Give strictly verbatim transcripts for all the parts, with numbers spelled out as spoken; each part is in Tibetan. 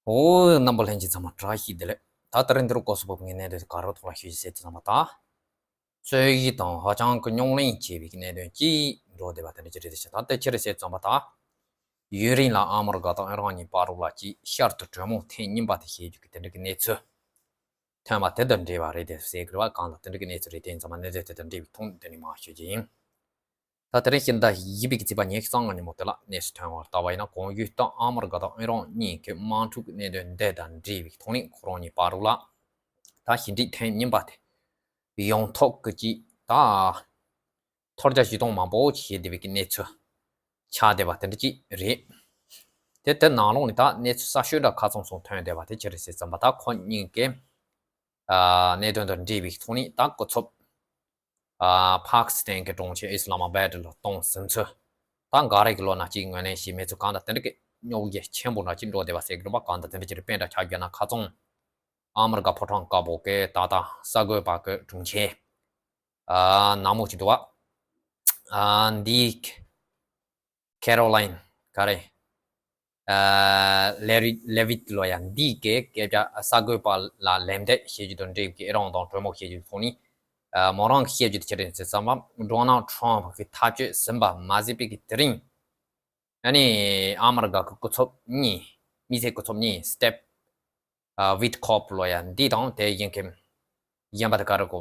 ཨོ། རྣམ་པ་ལྷན་རྒྱས་ཚང་མ་བཀྲ་ཤིས་བདེ་ལེགས། ད་ལྟ་རིང་འདིར་སྐོར་སོགས་བབ་ངའི་གནད་དོན་ག་རོ་ཐོག་ལ་ཤོད་ཅིག་ཟེར་དུས་ཙམ་པ་ད། རྩོད་ཡིག་དང་ཧ་ཅང་གི་རྙོག་གླེང་ཆེ་བའི་གནད་དོན་གཅིག་འགྲོ་བསྡད་པ་དེ་འདྲ་ཅིག་རེད་ཟེར། ད་ལྟ་ཅི་རེད་ཟེར་དུས་ཙམ་པ་ད། ཡུན་རིང་ལ་ཨ་མི་རི་ཀ་དང་ཨི་རན་གཉིས་བར་ལ་ཅིག་ཤར་དུ་གྲོས་མོལ་ཐེངས་གཉིས་པ་དེ་བྱེད་རྒྱུ་གི་དེ་འདྲ་གི་གནས་ཚུལ་ཐོན་པ་དེ་དང་འབྲེལ་བ་རེད་དེ་ཟེར་དགོས་པ་གང་དང་དེ་འདྲ་གི་གནས་ཚུལ་རེད། དེ་ཡིན་ཙང་མ་གནས་ཚུལ་དེ་དང་འབྲེལ་བའི་ཐོག་ནས་དེ་ནས་མར་ཤོད་ཀྱི་ཡིན། ད་དེ་རིང་ཕྱི་ཟླ་བཞི་པའི་ཚེས་པ་ཉི་ཤུ་རྩ་ལྔ་ཉིན་མོ་དེ་ལ་གནས་ཚུལ་ཐོན་པར་ལྟ་བ་ཡིན་ན། གོང་ཞུས་ལྟར་ཨ་མི་རི་ཀ་དང་ཨི་རན་གཉིས་ཀྱི་དམག་འཁྲུག་གི་གནད་དོན་འདི་དང་འབྲེལ་བའི་ཐོག་ནས་ཁོ་རང་གཉིས་བར་ལ་ད་ཞི་འགྲིག་ཐེངས་གཉིས་པ་དེ་ཡོང་ཐབས་ཀྱི་ཅིག་ད་ཐོར་རྒྱག་ཞུ་སྟངས་མང་པོ་ཞིག་བྱེད་བསྡད་པའི་གནས་ཚུལ་ཆགས་བསྡད་པ་དེ་འདྲ་ཅིག་རེད། དེ་དེ་ནང་ལོགས་ནས་ད་གནས་ཚུལ་གསར་ཤོས་འདྲ་ཁ་ཚང་ཚང་ཐོན་བསྡད་པ་དེ་ཅི་རེད་ཟེར་ཙམ་པ་ད་ཁོ་གཉིས་ཀྱི་ཨ་གནད་དོན་དང་འབྲེལ་བའི་ཐོག་ནས་ད་སྐུ་ཚབ་ཨ་པ་ཀི་སི་ཐན་གྱི་གྲོང་ཁྱེར་ཨི་སི་ལ་མ་བྷད་ལ་གཏོང་ཟིན་ཚུལ། ད་འགའ་རེ་གི་ལོ་ན་གཅིག་ངོས་ལེན་བྱས་མེད་ཚུལ་གང་དང་དེ་འདྲ་གི་རྙོག་དྲ་ཆེན་པོ་འདྲ་གཅིག་འགྲོ་བསྡད་པ་ཟེར་གི་རེད་པ། གང་དང་དེ་འདྲ་གཅིག་རེད། དཔེ་འདྲ་ཆ་བཞག་ན་ཁ་ཚང་ཨ་མི་རི་ཀ་ཕོ་བྲང་དཀར་པོ་གི་ད་ལྟ་གསར་འགོད་པ་གི་དྲུང་ཆེ་ཨ་ནག་མོ་གཅིག་འདུག་བ། ཨ་འདི་ཁེ་རོ་ལིན་ག་རེ། ཨ་ལེ་རི་ལེ་ཝིད་ལོ་ཡ་འདི་གའི་སྐད་ཆ་གསར་འགོད་པ་ལ་ལན་འདེབས་བྱེད་རྒྱུ་དང་འབྲེལ་གྱི་ཨི་རན་དང་གྲོས་མོལ་བྱེད་རྒྱུ་ཐོག་ནས་ཨ་མོ་རང་གིས་བཤད་རྒྱུ་དེ་ཅི་རེད་ཟེར་ཙམ་པ། ཌོ་ནལ་ཊམ་གྱིས་ཐག་གཅོད་ཟིན་པ་མ་ཟད་པའི་གི་དེ་རིང་ཨ་ནི་ཨ་མི་རི་ཀ་གི་སྐུ་ཚབ་གཉིས་དམིགས་བསལ་སྐུ་ཚབ་གཉིས་སི་ཊིབ་ཨ་ཝིཊ་ཁོབ་ལོ་ཡ་འདི་དང་དེ་གཞན་གྱི་གཞན་པ་དེ་ག་རེ་གོ།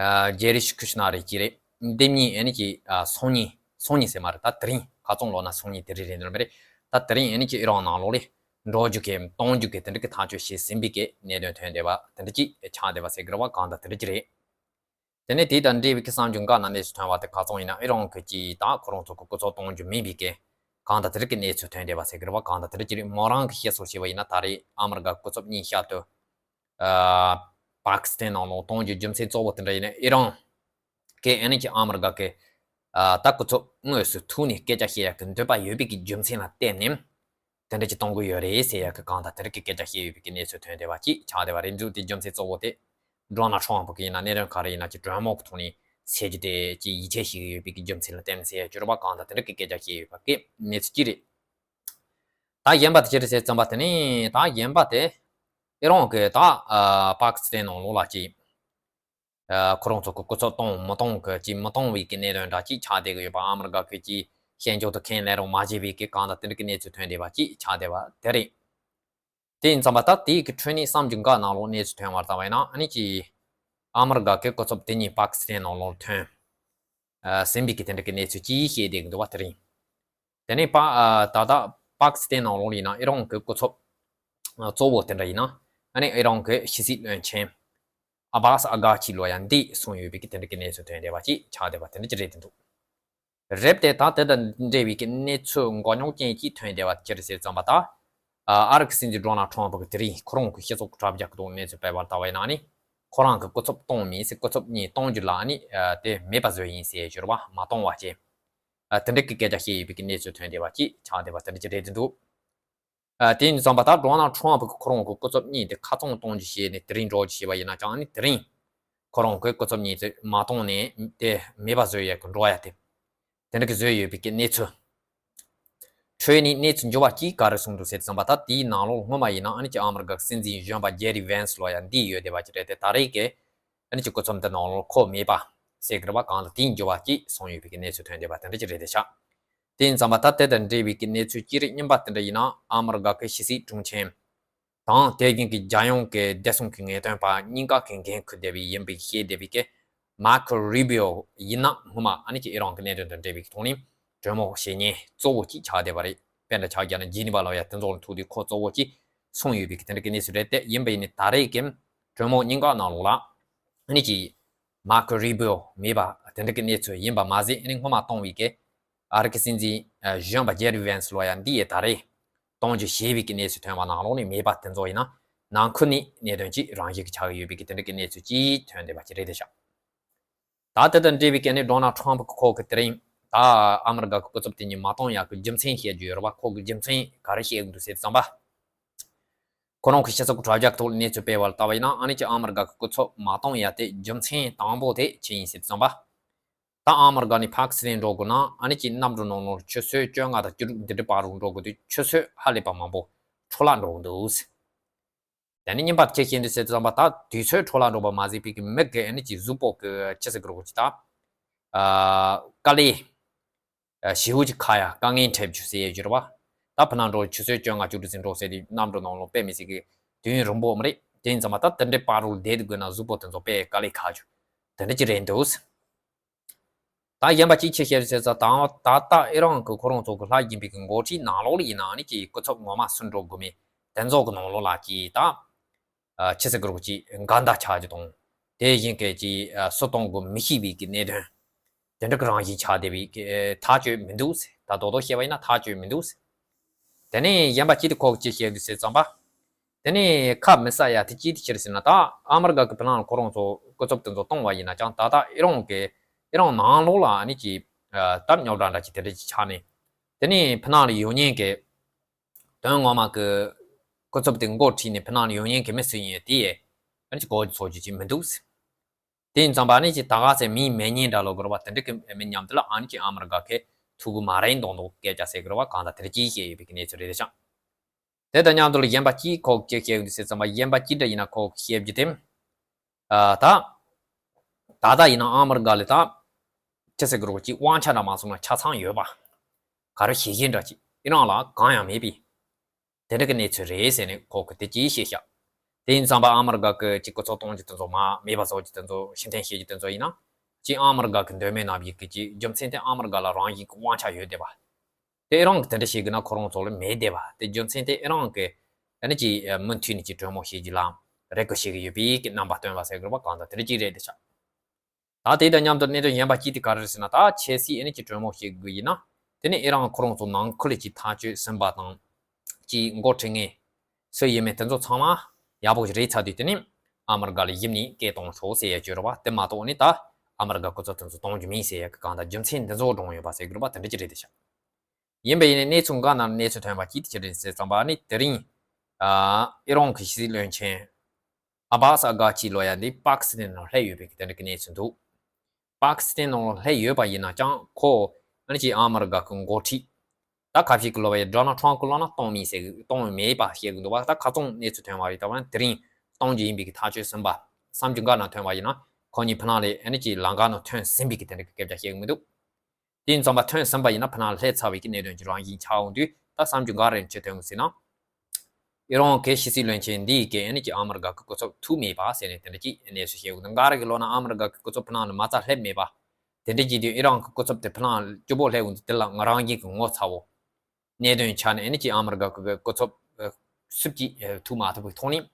ཨ་ཇེ་རི་ཀུ་ཤི་ན་རེད་ཅི་རེད། འདི་གཉིས་ཨ་ནི་ཅི་ཨ་སང་ཉིན་སང་ཉིན་ཟེར་མ་རེད། ད་དེ་རིང་ཁ་ཚང་ལོ་ན་སང་ཉིན་དེ་རིང་རེད་འདུག་མ་རེད། ད་དེ་རིང་ཨ་ནི་ཅི་ཨི་རན་ནང་ལོགས་ལ་འགྲོ་རྒྱུ་གི་གཏོང་རྒྱུ་གི་དེ་འདྲ་གི་ཐག་གཅོད་བྱས་ཟིན་པའི་གི་གནད་དོན་ཐོན་བསྡད་པ་དེ་འདྲ་ཅིག་ཆགས་བསྡད་པ་ཟེར་གི་རེད་པ། གང་ལྟར་དེ་འདྲ་ཅིག་རེད། དེ་ནས་དེ་དང་འབྲེལ་བའི་གི་གསར་འགྱུར་འགའ་ན་གནས་ཚུལ་ཐོན་པ་དེ་ཁ་ཚང་ཡིན་ན་ཨི་རན་གྱིས་ཅིག་ད་ཁོ་རང་ཚོ་གི་སྐུ་ཚབ་གཏོང་རྒྱུ་མིན་པའི་གི་གང་ལྟར་དེ་འདྲ་གི་གནས་ཚུལ་ཐོན་བསྡད་པ་ཟེར་གི་རེད་པ། གང་ལྟར་དེ་འདྲ་ཅིག་རེད། མོ་རང་གིས་བཤད་སྲོལ་བྱས་པ་ཡིན་ན་ད་རེས་ཨ་མི་རི་ཀ་སྐུ་ཚབ་གཉིས་ཤར་དུ་ཨ་པ་ཀི་སི་ཐན་ནང་ལོགས་གཏོང་རྒྱུ་རྒྱུ་མཚན་གཙོ་བོ་དེ་འདྲ་ཡིན་ན་ཨི་རན་གྱིས་ཨ་ནི་ཅི་ཨ་མི་རི་ཀ་གི་ཨ་ད་སྐུ་ཚབ་དངོས་སུ་ཐུག་ནས་སྐད་ཆ་བཤད་ཡག་གི་འདོད་པ་ཡོད་པའི་གི་རྒྱུ་མཚན་ལ་བརྟེན་ནས་དེ་འདྲ་ཅིག་གཏོང་གི་ཡོད་རེད་ཟེར་ཡག་གི་གང་ལྟར་དེ་འདྲ་གི་སྐད་ཆ་བཤད་ཡོད་པའི་གི་གནས་ཚུལ་ཐོན་བསྡད་པ་ཅིག་ཆགས་བསྡད་པ་རེད་འདུག་དེ་རྒྱུ་མཚན་གཙོ་བོ་དེ་ཌོ་ནལ་ཊམ་གིས་ཡིན་ན་གནད་དོན་ག་རེ་ཡིན་ན་ཅིག་གྲོས་མོལ་གི་ཐོག་ནས་སེལ་རྒྱུ་དེ་ཅིག་ཡིད་ཆེས་བྱེད་ཀྱི་ཡོད་པའི་གི་རྒྱུ་མཚན་ལ་བརྟེན་ནས་ཟེར་ཡག་གི་རེད་པ། གང་ལྟར་དེ་འདྲ་གི་སྐད་ཆ་བཤད་ཡོད་པ་གི་གནས་ཚུལ་ཅིག་རེད། ད་གཞན་པ་དེ་ཅི་རེད་ཟེར་ཙམ་པ་དེ་ནི་ད་གཞན་པ་དེ་ཨི་རན་གྱིས་ད་ཨ་པ་ཀི་སི་ཐན་ནང་ལོགས་ལ་ཅིག་ཨ་ཁོ་རང་ཚོ་གི་སྐུ་ཚབ་གཏོང་མི་གཏོང་གི་ཅིག་མི་གཏོང་བའི་གི་གནད་དོན་འདྲ་ཅིག་ཆགས་བསྡད་གི་ཡོད་པ། ཨ་མི་རི་ཀ་གིས་ཅིག་ཤན་ཕྱོགས་དུ་ཁས་ལེན་རོགས་མ་བྱས་པའི་གི་གང་ལྟར་དེ་འདྲ་གི་གནས་ཚུལ་ཐོན་བསྡད་པ་ཅིག་ཆགས་བསྡད་པ་དེ་རེད། དེ་ཡིན་ཙམ་པ་ད་དེའི་གི་ཁྲོད་ནས་གསར་འགྱུར་འགའ་ནང་ལོགས་གནས་ཚུལ་ཐོན་བར་ལྟ་བ་ཡིན་ན་ཨ་ནི་ཅིག་ཨ་མི་རི་ཀ་གི་སྐུ་ཚབ་དེ་གཉིས་པ་ཀི་སི་ཐན་ནང་ལོགས་ཐོན་ཨ་ཟིན་པའི་གི་དེ་འདྲ་གི་གནས་ཚུལ་ཅིག་བཤད་བསྡད་གི་འདུག་པ་དེ་རིང་། དེ་ནས་པ་ཨ་ད་ལྟ་པ་ཀི་སི་ཐན་ནང་ལོགས་ཡིན་ན་ཨི་རན་གྱི་སྐུ་ཚབ་ཨ་གཙོ་བོ་དེ་འདྲ་ཡིན་ན་ཨ་ནི་ཨི་རན་གྱི་ཕྱི་སྲིད་བློན་ཆེན་ཨ་བྷ་སི་ཨ་གྷ་ཆི་ལོ་ཡ་འདིས་གསུངས་ཡོད་པའི་གི་དེ་འདྲ་གི་གནས་ཚུལ་ཐོན་བསྡད་པ་ཅིག་ཆགས་བསྡད་པ་དེ་འདྲ་ཅིག་རེད་འདུག་རེད་དེ་ད་དེ་དང་འབྲེལ་བའི་གི་གནས་ཚུལ་མགོ་རྙོག་ཅན་ཅིག་ཐོན་བསྡད་པ་ཅི་རེད་ཟེར་ཙམ་པ་ད། ཨ་ཨ་རི་གི་སྲིད་འཛིན་ཌོ་ནལ་ཊམ་གིས་དེ་རིང་ཁོ་རང་གི་སྤྱི་ཚོགས་དྲ་རྒྱ་གི་ཐོག་གནས་ཚུལ་སྤེལ་བར་ལྟ་བ་ཡིན་ན་ནི། ཁོ་རང་གི་སྐུ་ཚབ་གཏོང་མིན་ཟེར། སྐུ་ཚབ་གཉིས་གཏོང་རྒྱུ་ལ་ནི་ཨ་དེ་མེད་པ་བཟོས་ཡིན་ཟེར་ཞུ་བ་མ་གཏོང་བ་བྱས། ཨ་དེ་འདྲ་གི་སྐད་ཆ་བཤད་ཡོད་པའི་གི་གནས་ཚུལ་ཐོན་བསྡད་པ་ཅིག་ཆགས་བསྡད་པ་དེ་འདྲ་ཅིག་རེད་འདུག་ཨ་དེ་ཡིན་ཙམ་པ་ད་ཌོ་ནལ་ཊམ་གིས་ཁོ་རང་གི་སྐུ་ཚབ་གཉིས་དེ་ཁ་ཚང་གཏོང་རྒྱུ་བྱས་ནས་དེ་རིང་འགྲོ་རྒྱུ་བྱས་པ་ཡིན་ན་ཅང་ནི་དེ་རིང་ཁོ་རང་གི་སྐུ་ཚབ་གཉིས་དེ་མ་གཏོང་ནས་དེ་མེད་པ་བཟོ་ཡག་གི་འགྲོ་ཡ་དེ་དེ་འདྲ་གི་བཟོས་ཡོད་པའི་གི་གནས་ཚུལ། འཕྲོས་ནས་གནས་ཚུལ་འགྱུར་བ་གཅིག་ག་རེ་གསུངས་འདུག་ཟེར་ཙམ་པ་ད་དེའི་ནང་ལོགས་སྔོན་མ་ཡིན་ན་ཨ་ནི་ཅི་ཨ་མི་རི་ཀ་གི་སྲིད་འཛིན་གཞོན་པ་ཇེ་རི་ཝན་སི་ལོ་ཡ་འདི་ཡོད་བསྡད་པ་ཅིག་རེད་དེ། ད་རེས་ཀྱི་ཨ་ནི་ཅི་སྐུ་ཚབ་འདི་ནང་ལོགས་ཁོ་མེད་པ་ཟེར་གི་རེད་པ། གང་ལ་དེའི་འགྱུར་བ་གཅིག་སོང་ཡོད་པའི་གི་གནས་ཚུལ་ཐོན་བསྡད་པ་དེ་འདྲ་ཅིག་རེད་དེ་ཤག་དེ་ཡིན་ཙམ་པ་ད་དེ་དང་འབྲེལ་བའི་གི་གནས་ཚུལ་ཅི་རིགས་རྙིང་པ་དེ་འདྲ་ཡིན་ན་ཨ་མི་རི་ཀ་གི་ཕྱི་སྲིད་དྲུང་ཆེ་དང་དེ་བཞིན་གྱི་རྒྱལ་ཡོངས་ཀྱི་བདེ་སྲུང་གི་ངེས་སྟོན་པ་གཉིས་ཀ་གི་འགན་འཁུར་བསྡད་པའི་ཡིན་པའི་བཤད་བསྡད་པའི་གི་མར་ཁོ་རུ་བྷི་ཨོ་ཡིན་ན་སྔོན་མ་ཨ་ནི་ཅི་ཨི་རན་གྱི་གནད་དོན་དང་འབྲེལ་བའི་ཐོག་ནས་གྲོས་མོལ་བྱེད་མཁན་གཙོ་བོ་གཅིག་ཆགས་བསྡད་པ་རེད། དཔེར་ན་ཆ་བཞག་ན་ཇི་ནི་ཝ་ལོ་ཡ་དེ་ཚོ་ལ་ཐུག་དུས་ཁོ་གཙོ་བོ་གཅིག་གསུངས་ཡོད་པའི་གི་དེ་འདྲ་གི་གནས་ཚུལ་རེད་དེ། ཡིན་པ་ཡིན་ནའི་ད་རེས་ཀྱི་གྲོས་མོལ་གཉིས་ཀ་ནང་ལོགས་ལ་ཨ་ནི་ཅི་མར་ཁོ་རུ་བྷི་ཨོ་མེད་པ་དེ་འདྲ་གི་གནས་ཚུལ་ཡིན་པ་མ་ཟད། ཨ་ནི་སྔོན་མ་གཏོང་བའི་གི་ཨ་རི་གི་སྲིད་འཛིན་གཞོན་པ་ཇེ་རི་ཝན་སི་ལོ་ཡ་འདི་ཡིས་ད་རེས་གཏོང་རྒྱུ་བྱས་པའི་གི་གནས་ཚུལ་ཐོན་པ་ནང་ལོགས་ནས་མེད་པ་དེ་ཚོ་ཡིན་ན་ནང་ཁུལ་ནས་གནད་དོན་གཅིག་རང་བཞིན་གྱི་ཆགས་ཀྱི་ཡོད་པའི་གི་དེ་འདྲ་གི་གནས་ཚུལ་གཅིག་ཐོན་བསྡད་པ་ཅིག་རེད་དེ་ཤག་ད་དེ་དང་འབྲེལ་བའི་གི་ཨ་ནི་ཌོ་ནལ་ཊམ་གྱིས་ཁོ་གི་དེ་རིང་ད་ཨ་མི་རི་ཀ་གི་སྐུ་ཚབ་དེ་གཉིས་མ་གཏོང་ཡག་གི་རྒྱུ་མཚན་བཤད་རྒྱུ་ཡོད་རེད་པ། ཁོ་གི་རྒྱུ་མཚན་ག་རེ་བཤད་གི་འདུག་ཟེར་དུས་ཙམ་པ། ཁོ་རང་གི་སྤྱི་ཚོགས་ཀྱི་དྲ་རྒྱ་ཐོག་ལ་གནས་ཚུལ་སྤེལ་བར་ལྟ་བ་ཡིན་ན་ཨ་ནི་ཅི་ཨ་མི་རི་ཀ་གི་སྐུ་ཚབ་མ་གཏོང་ཡ་དེ་རྒྱུ་མཚན་དང་པོ་དེ་ཅི་ཡིན་ཟེར་དུས་ཙམ་པ། ད་ཨ་མི་རི་ཀ་ནས་པ་ཀི་སི་ཐན་འགྲོ་དགོས་ན་ཨ་ནི་ཅི་གནམ་གྲུ་ནང་ལོགས་ཆུ་ཚོད་བཅོ་ལྔ་དང་བཅུ་དྲུག་འདི་འདྲ་བར་དུ་འགྲོ་དགོས་དུས་ཆུ་ཚོད་ཧ་ལས་པ་མང་པོ། འཕྲོ་བརླག་འགྲོ་གི་འདུག། དེ་ནས་གཉིས་པ་ཅི་བཤད་འདུག་ཟེར་ཙམ་པ། ད་དུས་ཚོད་འཕྲོ་བརླག་འགྲོ་བ་མ་ཟད་པའི་གི་མི་གི་ཨ་ནི་ཅིག་གཟུགས་པོ་གི་ཅི་ཟེར་དགོས་རེད་གོ། ཅིག་ད་དཀའ་ལས་ཞེ་པོ་ཅིག་ཁག་ཡ། དཀའ་ངལ་འཕྲད་རྒྱུ་ཟེར་ཡ་ཅིག་རེད་པ། ད་ཕི་ནང་འགྲོ་ཆུ་ཚོད་བཅོ་ལྔ་བཅུ་དྲུག་ཙམ་འགྲོ་ཟེར་དུས་གནམ་གྲུ་ནང་ལོགས་དཔེ་མི་སྲིད་གི་དུས་ཡུན་རིང་པོ་མ་རེད། དེ་ཡིན་ཙམ་པ་ད་དེ་འདྲའི་བར་དུ་བསྡད་དགོས་ན་གཟུགས་པོ་དེ་ཚོ་དཔེ་དཀའ་ལས་ཁག་རྒྱུ་དེ་འདྲ་ཅིག་རེད་འདུག། ད་གཞན་པ་ཅི་བཤད་ཟེར་ཙམ་པ། ད་ད་ལྟ་ཨི་རན་གྱི་ཁོ་རང་ཚོ་གི་ལྷག་བཞིན་པའི་གི་འགོ་ཁྲིད་ནང་ལོགས་ལ་ཡིན་ནའང་ནི་ཅིག་སྐུ་ཚབ་ངོ་མ་སུ་འགྲོ་དགོས་མིན་དེ་ཚོ་གི་ནང་ལོགས་ལ་ཅིག་ད་ཨ་ཅི་ཟེར་དགོས་རེད་གོ། ཅིག་འགལ་ཟླ་ཆགས་རྒྱུ་དང་། དེ་བཞིན་གྱི་ཅིག་ཨ་སུ་གཏོང་དགོས་མི་ཤེས་པའི་གི་གནད་དོན་དེ་འདྲ་གི་རང་བཞིན་ཆགས་བསྡད་པའི་གི་ཐག་གཅོད་མི་འདུག་ཟེར། ད་རྡོག་རྡོག་བཤད་པ་ཡིན་ན་ཐག་གཅོད་མི་འདུག་ཟེར། དེ་ནས་གཞན་པ་ཅི་དེ་ཁོ་གི་ཅི་བཤད་འདུག་ཟེར་ཙམ་པ། དེ་ནས་ཁ་མི་ས་ཡ་དེ་ཅི་དེ་ཕྱིར་ཟེར་ན། ད་ཨ་མི་རི་ཀ་གི་ཕི་ནང་ལ་ཁོ་རང་ཚོ་སྐུ་ཚབ་དེ་ཚོ་གཏོང་བ་ཡིན་ན་ཅང་ད་ལྟ་ཨི་རན་གི་ཨི་རན་ནང་ལོགས་ལ་ཨ་ནི་ཅིག་ཨ་ད་རྙོག་དྲ་འདྲ་ཅིག་དེ་འདྲ་ཅིག་ཆགས་ནས། དེ་ནས་ཕི་ནང་ལ་ཡོད་མཁན་གི་དོན་ངོ་མ་གི་སྐུ་ཚབ་དེ་འགོ་ཁྲིད་ནས་ཕི་ནང་ལ་ཡོད་མཁན་གི་མི་སུ་ཡིན་ཡང་དེ་ཡས་ཨ་ནི་ཅིག་གོ་རྒྱུ་ཚོར་རྒྱུ་ཅིག་མི་འདུག་ཟེར། དེ་ཡིན་ཙམ་པ་ནི་ཅིག་ད་ག་ཚད་མིང་མེད་མཁན་འདྲ་ལོ་དགོས་རེད་པ། དེ་འདྲ་གི་མི་མཉམ་དུ་ལ་ཨ་ནི་ཅིག་ཨ་མི་རི་ཀ་གི་ཐུགས་ཁུར་མ་རན་མདོག་མདོག་སྐད་ཆ་ཟེར་དགོས་རེད་པ། གང་ལྟར་དེ་འདྲ་ཅིག་བཤད་ཡོད་པའི་གི་གནས་ཚུལ་རེད་ཤག། དེ་དང་མཉམ་དུ་ལ་གཞན་པ་ཅིག་ཁོ་གི་ཅི་བཤད་ཡོད་འདུག་ཟེར་ཙམ་པ། གཞན་པ་ཅི་འདྲ་ཡིན་ན་ཁོ་གི་བཤད་རྒྱུ་དེ། ཨ་ད་ད་ལྟ་ཡིན་ན་ཨ་མི་རི་ཀ་ལ་ད་ཅི་ཟེར་དགོས་རེད་གོ། ཅིག་དབང་ཆ་འདྲ་མ་སོང་ན་ཆ་ཚང་ཡོད་པ། ག་རེ་ཞིག་ཡིན་འདྲ་ཅིག་ཨི་རན་ལ་གང་ཡང་མེད་པའི་དེ་འདྲ་གི་གནས་ཚུལ་རེད་ཟེར་ནས་ཁོ་གི་དེ་ཅིག་བཤད་ཤག། དེ་ཡིན་ཙམ་པ་ཨ་མི་རི་ཀ་གི་ཅིག་སྐུ་ཚབ་གཏོང་རྒྱུ་དེ་ཚོ་མ་མེད་པ་བཟོ་རྒྱུ་དེ་ཚོ་ཕྱིར་འཐེན་བྱེད་རྒྱུ་དེ་ཚོ་ཡིན་ན། ཅིག་ཨ་མི་རི་ཀ་གི་འདོད་མོས་རྣམ་བཞི་གི་ཅིག་རྒྱུ་མཚན་དེ་ཨ་མི་རི་ཀ་ལ་རང་བཞིན་གྱི་དབང་ཆ་ཡོད་བསྡད་པ། དེ་ཨི་རན་གྱིས་དེ་འདྲ་བྱེད་དགོས་ན་ཁོ་རང་ཚོ་ལ་མེད་བསྡད་པ། དེ་རྒྱུ་མཚན་དེ་ཨི་རན་གྱིས་ཨ་ནི་ཅིག་མུ་མཐུད་ནས་ཅིག་གྲོས་མོལ་བྱེད་རྒྱུ་ལ་རེ་སྐུལ་བྱེད་ཀྱི་ཡོད་པའི་གི་རྣམ་པ་སྟོན་པ་ཟེར་དགོས་རེད་པ། གང་ལྟར་དེ་འདྲ་ཅིག་རེད་བསྡད་ཤག། ད་དེ་དང་མཉམ་དུ་གནད་དོན་གཞན་པ་གཅིག་དེ་ག་རེ་རེད་ཟེར་ན། ད་ཆེ་སྲིད་ཨ་ནི་ཅིག་གྲོས་མོལ་བྱེད་དགོས་ཡིན་ན། དེ་ནི་ཨི་རན་ཁོ་རང་ཚོ་ནང་ཁུལ་ལ་ཅིག་ཐག་གཅོད་ཟིན་པ་དང་། ཅིག་འགོ་ཁྲིད་མཁན་སུ་ཡིན་མིན་དེ་ཚོ་ཚང་མ་ཡག་པོ་ཞིག་རེད་ཚར་དུས། དེ་ནི་ཨ་མི་རི་ཀ་ལ་ཞིབ་ནས་སྐད་གཏོང་ཆོག་ཟེར་ཡ་ཅིག་ཡོད་རེད་པ། དེ་མ་གཏོགས་ནི་ད་ཨ་མི་རི་ཀ་སྐུ་ཚབ་དེ་ཚོ་གཏོང་རྒྱུ་མིན་ཟེར་ཡ་གི་གང་ལྟར་རྒྱུ་མཚན་འདི་ཚོ་བགྲངས་ཡོད་པ་ཟེར་གྱི་རེད་པ། དེ་འདྲ་ཅིག་རེད་བསྡད་ཤག། ཡིན་པ་ཡིན་ནའི་གནས་ཚུལ་འགའ་ནང་གནས་ཚུལ་ཐོན་པ་གཅིག་དེ་ཅི་རེད་ཟེར་ཙམ་པ་ནི། དེ་རིང་ཨ་ཨི་རན་གྱི་ཕྱི་སྲིད་བློན་ཆེན་ཨ་བྷ་སི་ཨ་གྷ་ཆི་ལབ་ཡ་འདི་པ་ཀི་སི་ཐན་ནང་སླེབས་ཡོད་པའི་གི་དེ་འདྲ་གི་གནས་ཚུལ་འདུག། པ་ཀི་སི་ཐན་ནང་སླེབས་ཡོད་པ་ཡིན་ན་ཅང་ཁོ་ཨ་ནི་ཅིག་ཨ་མི་རི་ཀ་གི་འགོ་ཁྲིད་ད་ཁ་ཤས་ཀྱིས་ལབ་པ་ཡིན་ན་ཌོ་ནལ་ཊམ་གྱིས་ལབ་ན་གཏོང་མིན་ཟེར་གི། གཏོང་མེད་པ་བཤད་གི་འདུག་པ། ད་ཁ་ཚང་གནས་ཚུལ་ཐོན་པ་རེད། ད་བ་ན་དེ་རིང་གཏོང་རྒྱུ་ཡིན་པའི་གི་ཐག་གཅོད་ཟིན་པ། གསར་འགྱུར་འགའ་ནང་ཐོན་པ་ཡིན་ན་ཁོ་གཉིས་ཕི་ནང་ལ་ཨ་ནི་ཅིག་ལམ་ཁ་ནང་ཐོན་ཟིན་པའི་གི་དེ་འདྲ་གི་སྐད་ཆ་བཤད་གི་མི་འདུག། དེ་ཡིན་ཙམ་པ་ཐོན་ཟིན་པ་ཡིན་ན་ཕི་ནང་སླེབས་ཚར་བའི་གི་གནད་དོན་གྱི་རང་བཞིན་ཆགས་འོང་དུས། ད་གསར་འགྱུར་འགའ་རེ་ནང་ཅི་ཐོན་གི་ཟེར་ན། ཨི་རན་གྱི་ཕྱི་སྲིད་བློན་ཆེན་འདིས་གི་ཨ་ནི་ཅིག་ཨ་མི་རི་ཀ་གི་སྐུ་ཚབ་ཐུག་མེད་པ་ཟེར་ནས་དེ་འདྲ་ཅིག་གནས་ཚུལ་བཤད་འོང་དུས། འགའ་རེ་གིས་ལབ་ན་ཨ་མི་རི་ཀ་གི་སྐུ་ཚབ་ཕི་ནང་ལ་མ་རྩ་སླེབས་མེད་པ། དེ་འདྲ་ཅིག་དུས་ཨི་རན་གྱི་སྐུ་ཚབ་དེ་ཕི་ནང་སྐྱོ་པོ་སླེབས་འོང་དུས། དེ་ལ་ང་རང་གཉིས་ཀྱི་ངོ་ཚ་བོ་གནད་དོན་ཆགས་ནས་ཨ་ནི་ཅིག་ཨ་མི་རི་ཀ་གི་སྐུ་ཚབ་ཨ་སུ་གཅིག་ཨ་ཐུག་མ་ཐུབ་པའི་ཐོག་ནས།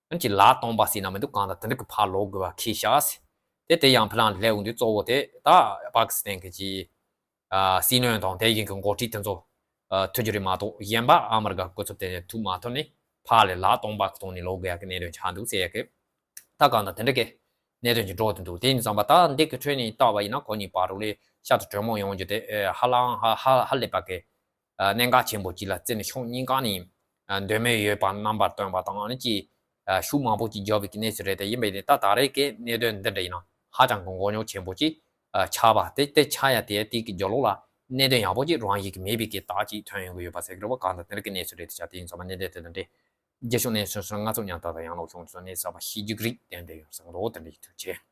ཨ་ནི་ཅིག་ལག་སྟོང་པ་ཟེར་ན་མི་འདུག། གང་ལྟར་དེ་འདྲ་གི་ཕར་ལོག་དགོས་པ་ཁེལ་ཤག་ཟེར། དེ་དེ་ཡང་ཕི་ནང་སླེབས་འོང་དུས་གཙོ་བོ་དེ་ད་པ་ཀི་སི་ཐན་གྱི་ཅིག་ཨ་སྲིད་བློན་དང་དེ་བཞིན་གྱི་འགོ་ཁྲིད་དེ་ཚོ་ཨ་ཐུག་རྒྱུ་རེད་མ་གཏོགས། གཞན་པ་ཨ་མི་རི་ཀ་སྐུ་ཚབ་དེ་ཐུག་མ་ཐུབ་ནས་ཕར་ལ་ལག་སྟོང་པ་གི་ཐོག་ནས་ལོག་དགོས་ཡ་གི་གནད་དོན་ཆགས་འདུག་ཟེར་ཡ་གི། ད་གང་ལྟར་དེ་འདྲ་གི་གནད་དོན་ཅིག་འགྲོ་བསྡད་འདུག། དེ་ཡིན་ཙམ་པ་ད་འདི་གི་ཁྲོད་ནས་བལྟས་པ་ཡིན་ན་ཁོ་གཉིས་བར་དུ་ལ་ཤར་དུ་གྲོས་མོལ་ཡོང་རྒྱུ་དེ་ཨེ་ཧ་ལམ་ཧ་ཧ་ཧ་ལས་པ་གི་ཨ་གནད་འགག་ཆེན་པོ་ཅིག་ལ་བརྩིས་ནས་ཕྱོགས་གཉིས་ཀ་ནས་ཨ་འདོད་མོས་ཡོད་པ་རྣམ་པར་སྟོན་པ་དང་། ཨ་ནི་ཅིག་ཨ་ཤུགས་མང་པོ་ཅིག་རྒྱབ་པའི་གི་གནས་ཚུལ་རེད། དེ་ཡིན་པ་ཡིན་ནའི་ད་ད་རེས་ཀྱི་གནད་དོན་འདི་འདྲ་ཡིན་ན་ཧ་ཅང་གི་མགོ་རྙོག་ཆེན་པོ་ཅིག་ཨ་ཆགས་པ། དེ་དེ་ཆགས་ཡ་དེ་དེ་གི་རྒྱབ་ལོགས་ལ་གནད་དོན་ཡག་པོ་ཅིག་རང་བཞིན་གྱི་མེད་པའི་གི་རྟགས་ཅིག་ཐོན་ཡོང་གི་ཡོད་པ་ཟེར་གི་རེད་པ། གང་ལྟར་དེ་འདྲ་གི་གནས་ཚུལ་རེད། དེ་ཆ་དེ་ཡིན་ཙང་མ་གནད་དོན་དེ་དང་འབྲེལ་རྒྱས་ཤོག་གནས་ཚུལ་སོང་ང་ཚོ་མཉམ་དུ་ཡང་ལོག་བྱུང་ཚོ་གནས་ཚུལ་པ་ཤེས་རྒྱུ་གི་རིགས་ཏན་ཏན་ཡོང་སོང་རོགས། དེ་འདྲ་ཡིན། ཐུགས་རྗེ་ཆེ།